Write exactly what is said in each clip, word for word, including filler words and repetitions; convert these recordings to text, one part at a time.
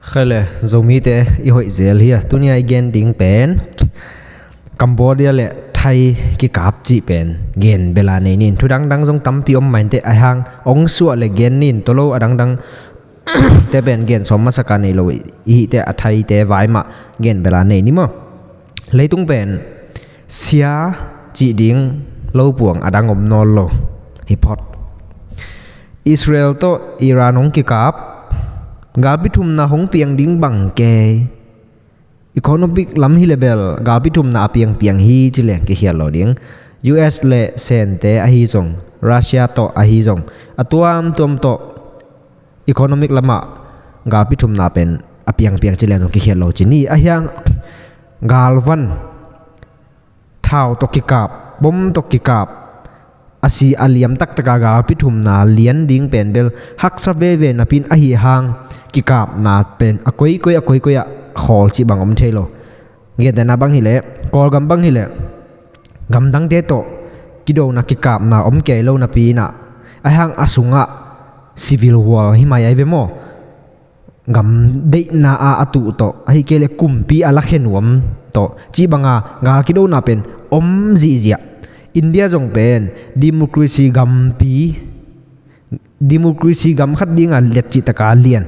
Khaile, Zomite i hoih zel hi a. Tuni a i gen ding pen Cambodia le Thai kikap cih pen gen bela nei ning. Thu dangdang zong tampi om main teh, a hang ong suah le gen ning, tua lo a dangdang te pen gen sawm masak a nei lo i hih teh, a Thai te vai mah gen bela nei ni maw. Leitung pen sia cih ding lo puang a dang om nawn lo hi phot. Israel tawh Iran hong kikap, galpi thumna hong piang ding bang kei. Economic lam hi le bel galpi thumna a piangpiang hi ci leng kikhial lo ding. U S le Sente ahi zong, Russia tawh ahi zong, a tuamtuam tawh economic lamah galpi thumna pen a piangpiang ci leng zong kikhial lo ci ni. A hiang galvan, thau tawh kikap, bom tawh kikap, a si a liam taktaka galpi thumna lian ding pen bel haksa veve napi-in, ahi hang kikapna pen a koikoi a koikoi ah khawl cih bang om thei lo. Gentehna bang hileh, Kawlgam bang hileh, gamdangte tawh kidona kikapna om kei lo napi-in ah, a hang a sungah civil war hi mai ai ve maw. Gam deihna a a tuh tawh, ahih kei leh kumpi a lakhe nuam tawh, cih banga gal kidona pen om zihziah. India zong pen democracy gampi, democracy gam khat dinga liat cihtaka lian.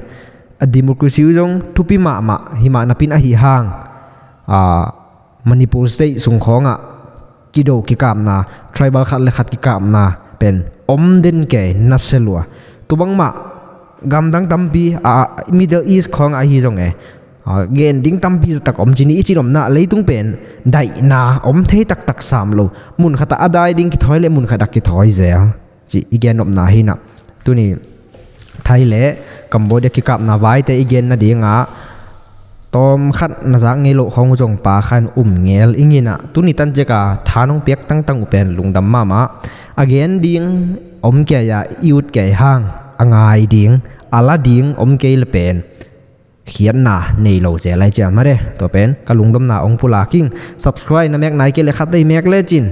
A democracy uh zong thupi mahmah hi mah napi-in, ahi hang, a, Manipur State sung khawngah kido kikapna, tribal khat le khat kikapna pen om den kei, nasia lua. Tua bangmah gamdang tampi, a, Middle East khawngah ahi zong e, a, gen ding tampi zahtak om ci ni. I cih nopna, leitung pen daihna om thei taktak sam lo. Mun khatah a dai ding kithawi le mun khatah kithawi zel, cih i gen nopna hi-in ah, tuni Thai le Cambodia kikapna vaite i gen nadingah tawm khat na zak ngei loh khawng uh zong pakha-in um ngel ing in ah, tuni tan ciaka tha nong piak tangtang uh pen lungdam mahmah. A gen ding om kei a, i ut kei hang, a ngai ding, a la ding om kei le pen khiatna nei lo zel ai ciang mah de. Tua pen ka lungdamna ong pulak ing. Subscribe na mek nai kei le khat vei mek lecin,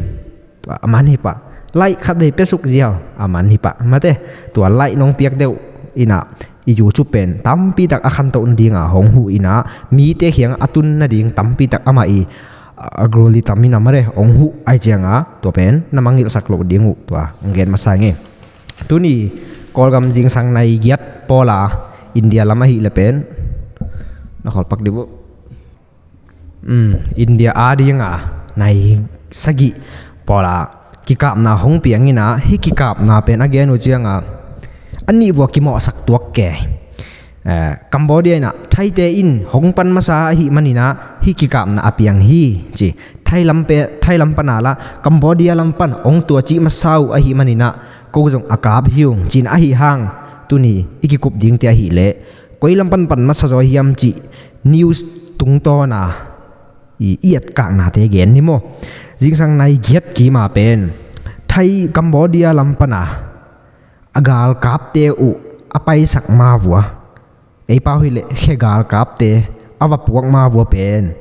tua a man hi pah. Like khat vei pia suk ziau, a man hi pah mate. Tua like nong piak deuh in ah, i YouTube pen tampitak a khantoh nadinga hong huh in ah, mite kiangah a tun nading tampitak amah i, a, algorithm in ah mate hong huh ai cianga, tua pen na mangngilhsak loh ding uh, tua hong gen masa ing e. Tuni Kawlgam zingsang nai giat pawla India lam ahih le pen na kholpak dih uh. Um, India a dinga nai sagih pawla kikapna hong piang in ah, hih kikapna pen a gen uh cianga a nih vua kimawhsak tuak kei. Eh, Cambodia in ah Thaite in hong pan masa ahih manin ah hih kikapna a piang hi ci. Thai lam pe, Thai lam pana la Cambodia lam pan hong tua cih masa uh ahih manin ah ko zong a kap hi ung ci-in, ahi hang tuni i kikup dingte ahih leh koi lam pan pan masa zaw hiam cih news tungtawna i, i etkaknate gen ni maw. Zingsang nai giat kima pen Thai Cambodia lam pana a galkapte uh a paisak ma vua, ei pau hileh khe galkapte a va puak ma vua pen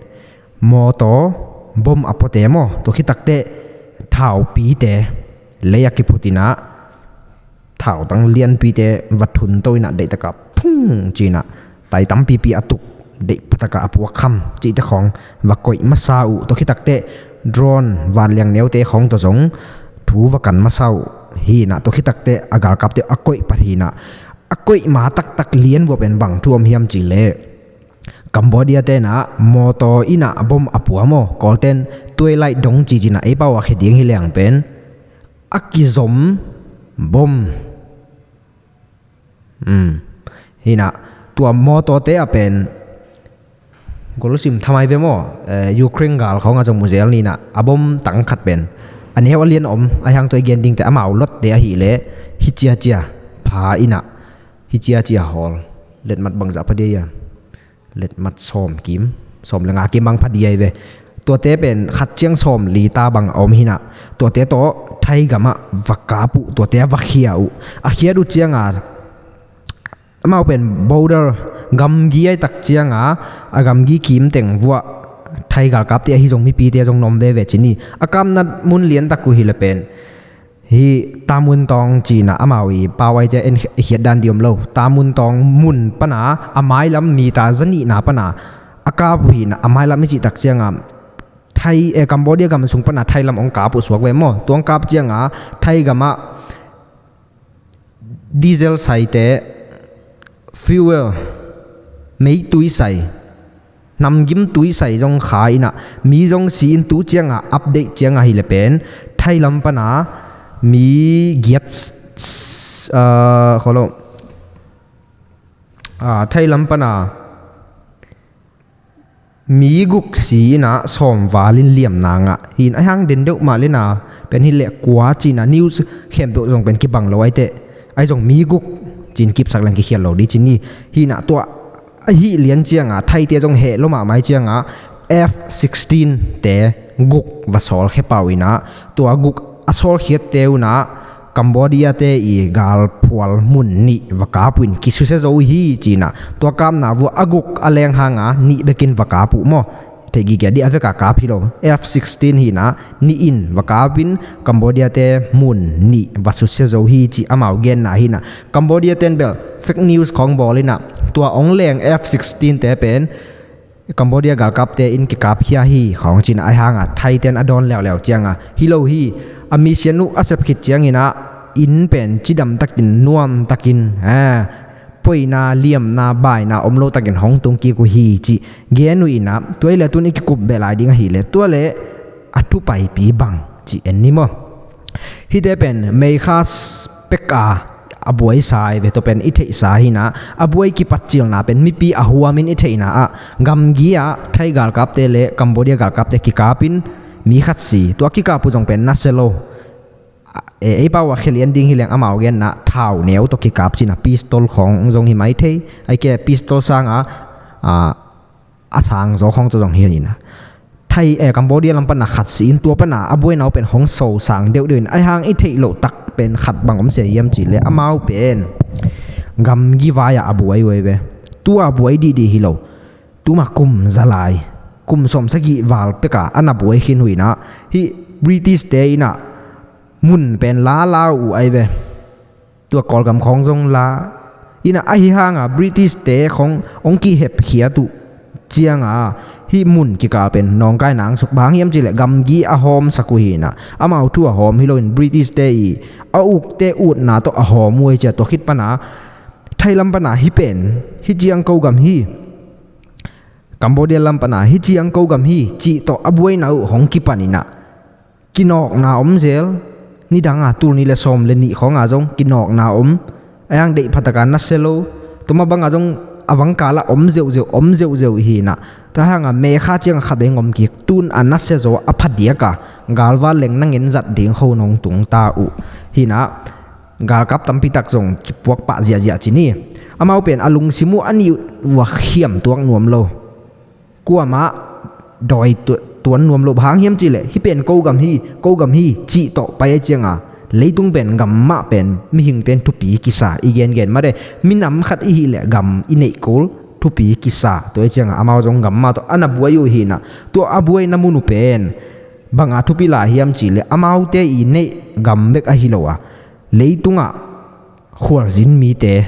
mawtaw bom a puate maw, tua khit takteh thaupite lei a kiphut in ah, thautang lianpite va thunto in ah, deihtakah phung ci-in ah, tai tampipi a tuk, deih phatakah a puak kham cihte khawng va koih masa uh. Tua khit takteh drone vanliang neute khawng tawh zong thu va kan masa uh hi-in ah, tua khit takteh a galkapte a koih pah hi-in ah, a koih ma taktak lian vua pen bang thu om hiam cih leh, Cambodia te in ah mawtaw in ah bom a pua maw, Kawlten tuailai dong ci-in ah, ei pau a khe ding hi leng pen a kizom bom. Um, hi-in ah tua mawtawte ah pen gol sim thamai ve maw, eh, Ukraine gal khawng a zong mu zel ni-in ah, a bom tang khat pen a neu a lian om, a hiang tua i gen dingte amau lotte ahih leh hi ciacia pha in ah, hi ciacia hawl, letmat bangzah pha dia ia, letmat sawm kim, sawm le nga kim bang pha dia i ve. Tuate pen khat ciang sawm li ta bang a om hi-in ah, tuate tawh Thai gamah va kap uh, tuate a va khia uh. A khiat uh cianga amau pen border gamgi ai tak cianga, a gamgi kim teng vuah Thai galkapte ahi zong mipite zong nuam veve ci ni. A kapna mun liantak uh hi le pen Hih Tamuntawng ci-in ah amau i pau aite en khiat dan ding om lo. Tamuntawng mun pan a, a mailam mita za nihna pan a a kap uh hi-in ah, a mailam i cih tak ciangah Thai, eh, Cambodia gam sung pan a Thai lam hong kap uh suak ve maw. Tua hong kap ciangah Thai gam ah diesel saite, fuel, meitui sai, namgim tui sai zong kha-in ah, mi zong si-in tu ciangah update ciangah hi le pen Thai lam pan a mi giat, ah, kholo, ah, Thai lam pan a mi guk si-in ah sawm val in liamna ngah hi-in, ahi hang den deuh mah le na pen hi leh kua ci-in ah news khempeuh zong pen kibang lo aite. Ahi zong mi guk ci-in kipsak leng kikhial lo ding ci ni. Hi-in ah tua ahih lian ciangah Thaite zong heh lo mahmah ciangah F sixteen te guk va sawlkhia pah uh hi-in ah, tua guk a sawlkhiatte un ah Cambodia-te i galphual mun nih va kap uh in kisusia zo uh hi ci-in ah, tua kapna uh a guk a leng hang a nih bekin va kap uh maw. Theih gige dih a vek a kap hi lo. F sixteen hi-in ah nih in va kap in Cambodia-te mun nih va susia zo hi ci amau genna hi-in ah, Cambodia-ten bel fake news khawng bawl in ah, tua hong leng F sixteen te pen Cambodia galkapte in kikapkhia hi khawng ci-in ah, ahi hang a Thaiten a dawn leuleu ciangah hi lo hi, a mission uh a sep khit ciangin ah inn pen cidam takin, nuam takin, ah, poina, liamna, baina om lo takin hong tung kik uh hi cih gen uh hi-in ah, tua hi leh tu-in i kikup beh lai ding ahih leh tua leh a thupaipi bang cih en ni maw. Hihte pen May kha pek a a buaisa ahi ve, tua pen i theihsa hi-in ah, a buai kipatcilna pen mipi a huamin i theihna ah gamgi ah Thai galkapte le Cambodia galkapte kikap in mi khat si, tua kikap uh zong pen nasia lo. Eh, ei pau a khia lian ding hi leng amau genna thau neu tawh kikap ci-in ah, pistol khawng zong hi mai thei, ahih kei leh pistol sangah, ah, a sangzaw khawng tawh zong hi-in ah, Thai, eh, Cambodia lam pan a khat si-in tua pan a a buaina uh pen hong sosang deuhdeuh in, ahi hang i theih loh tak pen khat bang om sia hiam cih leh amau pen gamgi vai-ah a buai uh ahi ve. Tu-a buai dihdih hi lo. Tuma kum za lai, kum sawmsagih val pek a a na buai khin uh hi-in ah, hih British-te in ah mun pen la la uh ahi ve. Tua Kawlgam khawng zong la in ah, ahi hang a British-te khawng hong kihepkhiat uh ciangah hih mun kikal pen nawngkaina hong suk. Bang hang hiam cih leh gamgi a hawmsak uh hi-in ah, amau thu a hawm hi loin British-te i a ukte utna tawh a hawm uh ahi ciang, tua khit pan a Thai lam pan a hih pen hih ciang ko gam hi, Cambodia lam pan a hih ciang ko gam hi cih tawh a buaina uh hong kipan in ah, kinawkna om zel. Nidang a tul nih le sawm le nih khawng a zong kinawkna om. Ahi hang deih pha tak a nasia lo. Tua mah bang a zong a vangkal ah om zeuhzeuh, om zeuhzeuh hi-in ah, tua hang a May kha ciang a khat ding om kik, tu-in a nasia zaw a phadiak a galvan leng na ngen zat ding kho nong tung ta uh hi-in ah, galkap tampi tak zong kipuak pah ziahziah ci ni. Amau pen a lungsim uh a nih uh a khiam tuak nuam lo. Kuamah dawi tu-, tuan nuam lo. Bang hang hiam cih leh hih pen ko gam hi, ko gam hi cih tawh pai a ciang a, leitung pen gam mah pen mihingte'n thupi kisa, i gengen mah de. Minam khat i hih leh gam i neih kul, thupi kisa. Tua hi ciang a amau zong gam mah tawh a na buai uh hi-in ah, tua a buaina mun uh pen bang a thupi lai hiam cih leh amaute i neih gam bek ahi lo a, leitungah khualzin mite,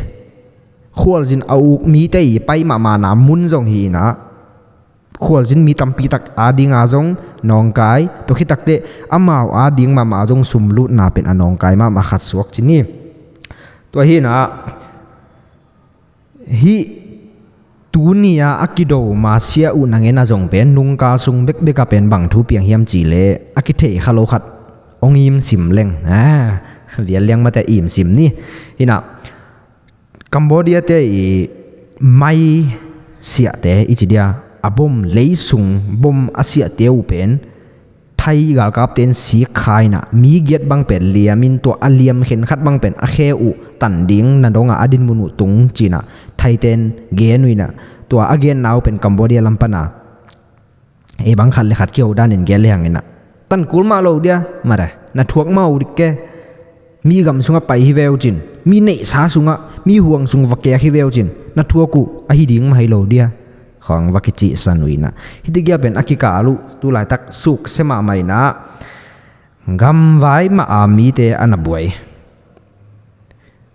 khualzin a uk mite i pai mahmahna mun zong hi-in ah, khualzin mi tampi tak a ding a zong nawngkai, tua khit takteh amau a ding mahmah a zong sumlutna pen a nawngkai mahmah khat suak ci ni. Tua hi-in ah, hih tuni a a kido masiah uh na ngen a zong pen nungkal sung bekbek a pen bang thu piang hiam cih leh a kitheih kha lo khat hong imsim leng. Ah, vial liang mate imsim ni. Hi-in ah, Cambodia-te i mai siahte i ci dia, a bom, lei sung bom a siahte uh pen Thai galkapte in sik kha-in ah, mi giat bang pen liam in, tua a liam khenkhat bang pen a khe uh tan ding na dong a a dinmun uh tung ci-in ah Thaite in gen uh hi-in ah, tua a genna uh pen Cambodia lam pan a ei bang khat le khat kiho danin gen le hang in ah, tan kul mah lo dia, mare, na thuak mah uh dik ke. Mi gam sungah pai hi ve uh cin, mi neihsa sungah, mi huang sung va kek hi ve uh cin, na thuak uh ahi ding mah hi lo dia, khawng va kicihsan uh hi-in ah. Hih teh gel pen a kikal uh tu laitak sukse mahmah hi-in ah, Gamvai mah a mite a na buai.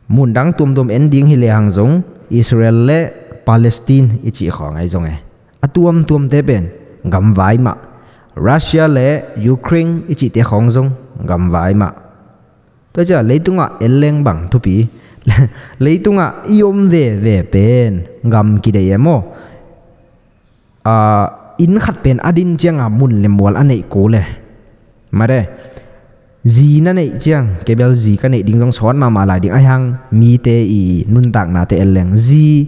Mundang tuamtuam en ding hi lehang zong Israel le Palestine i cih khawng ahi zong e, a tuamtuamte pen gamvai mah. Russia le Ukraine i cihte khawng zong gamvai mah. Tua ciah leitungah en leng bang thupi? Leitungah i om veve pen gam kideih e maw? Inn khat pen a din cianga mun le mual a neih kul e. Mare, zi na neih ciang, kei bel zi ka neih ding zong sawt mahmah lai ding, ahi hang mite i nuntaknate en leng zi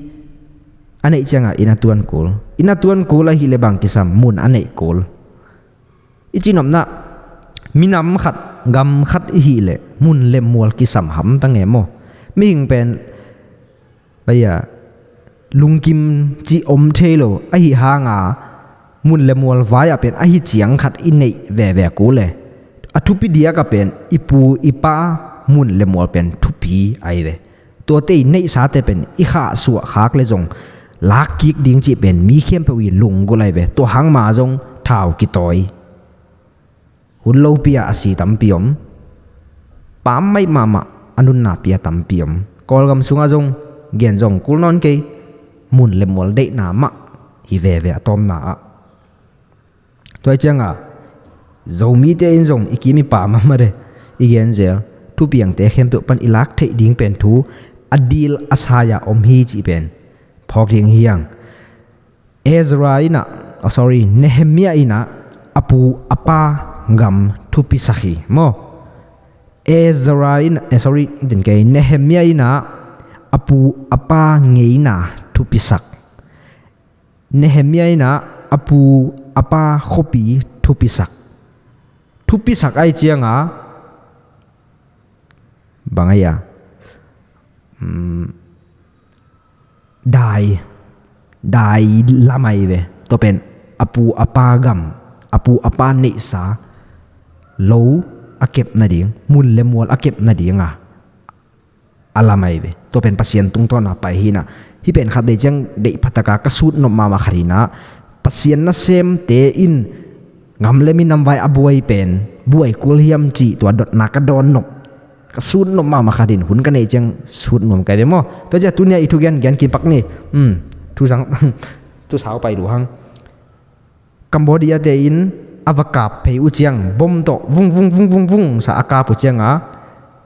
a neih cianga inn a tuan kul. Inn a tuan kul ahih leh bang kisam? Mun a neih kul. I cihnopna, minam khat, gam khat ihih leh mun le mual kisam hamtang e maw? Mihing pen, bai-a, lungkim cih om thei lo, ahi hanga mun le mual vai-ah pen ahi ciang khat i neih veve kul e. A thupi diakah pen i pu i pa mun le mual pen thupi ahi ve. Tuate i neihsate pen i khahsuah khak le zong lakkik ding cih pen mi khempeuh i lunggulh ahi ve. Tua hang ma zong thau kitawi. Hun lopi-ah a si tampi om. Pammaih mahmah a nunnapi-ah tampi om. Kawlgam sungah zong gen zong kul nawn kei. Mun le mual deihna mah hi veve a tawpna ah. Tua hi cianga Zomite in zong i kim i pam a mare, i genzel thupiangte khempeuh pan i lak theih ding pen thu a dil a sai-a om hi cih pen phawk ding hi hang. Ezra in ah, oh, sorry, Nehemiah in ah a pu a pa gam thupisak hi maw? Ezra in, eh, sorry, din kei, Nehemiah in ah a pu a pa ngeina thupisak. Nehemiah in ah a pu a pa khuapi thupisak. Thupisak ahi cianga bang ahi a? Dai, dai lam ahi ve. Tua pen a pu a pa gam, a pu a pa neihsa, lo a kep nading, mun le mual a kep nadinga a lam ahi ve. Tua pen Pasian tungtawna pai hi in ah, hih pen khat deih ciang deih phataka ka sutnop mahmah khat hi in ah, Pasian nasemte in gam le minam vai a buai pen buai kul hiam cih tua dotna ka dawnnop, ka sutnop mahmah khat in hun ka neih ciang sutnuam ka hi ve maw? Tua ciah tunia i thugen gen kipak ni. Hmm, thusang, thusau pai luhang. Cambodia-te in a va kap phei uh ciang bom tawh vung vung vung vung vung sa a kap uh cianga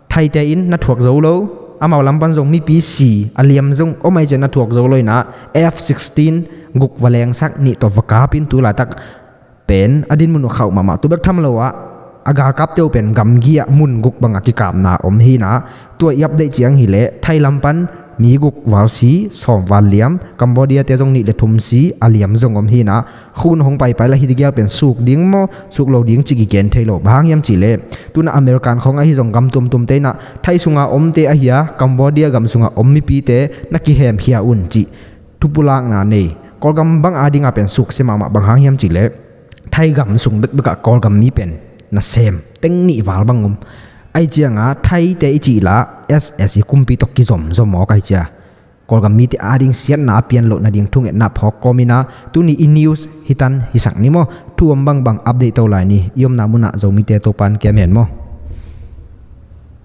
Thaite in na thuak zo lo, amau lam pan zong mipi si a liam zong om ahi ciang na thuak zo lo in ah F sixteen guk va lengsak nih tawh va kap in tu laitak pen a dinmun uh khauh mahmah. Tu bek tham lo ah a galkapte uh pen gamgi ah mun guk bangah kikapna om hi in ah, tua i update ciang hileh Thai lam pan mi guk val si, sawm val liam, Cambodia-te zong nih le thum si a liam zong om hi in ah, khun hong paipai la hi digial pen suk ding maw, suk lo ding cih kigen thei lo. Bang hang hiam cihleh tuna American khawng ahi zong gam tuamtuamte in ah Thai sunga omte ahi a, Cambodia gam sunga om mipite na kihemkhia un cih thupulakna nei. Kawlgam bang adinga pen suksia mahmah, bang hang hiam cihleh Thai gam sung bekbekah Kawlgam mi pen nasem teng nih val bang um. Ahi cianga Thaite i cih lah S S i kumpi tawh kizomzom awk ahi cia. Kawlgam mite ading siatna a pian loh nading thungetna phawk kawm in ah, tuni i news hitan hisak ni maw? Thu om bangbang update to lai ni. I omna munah Zomite Topan kem hen maw?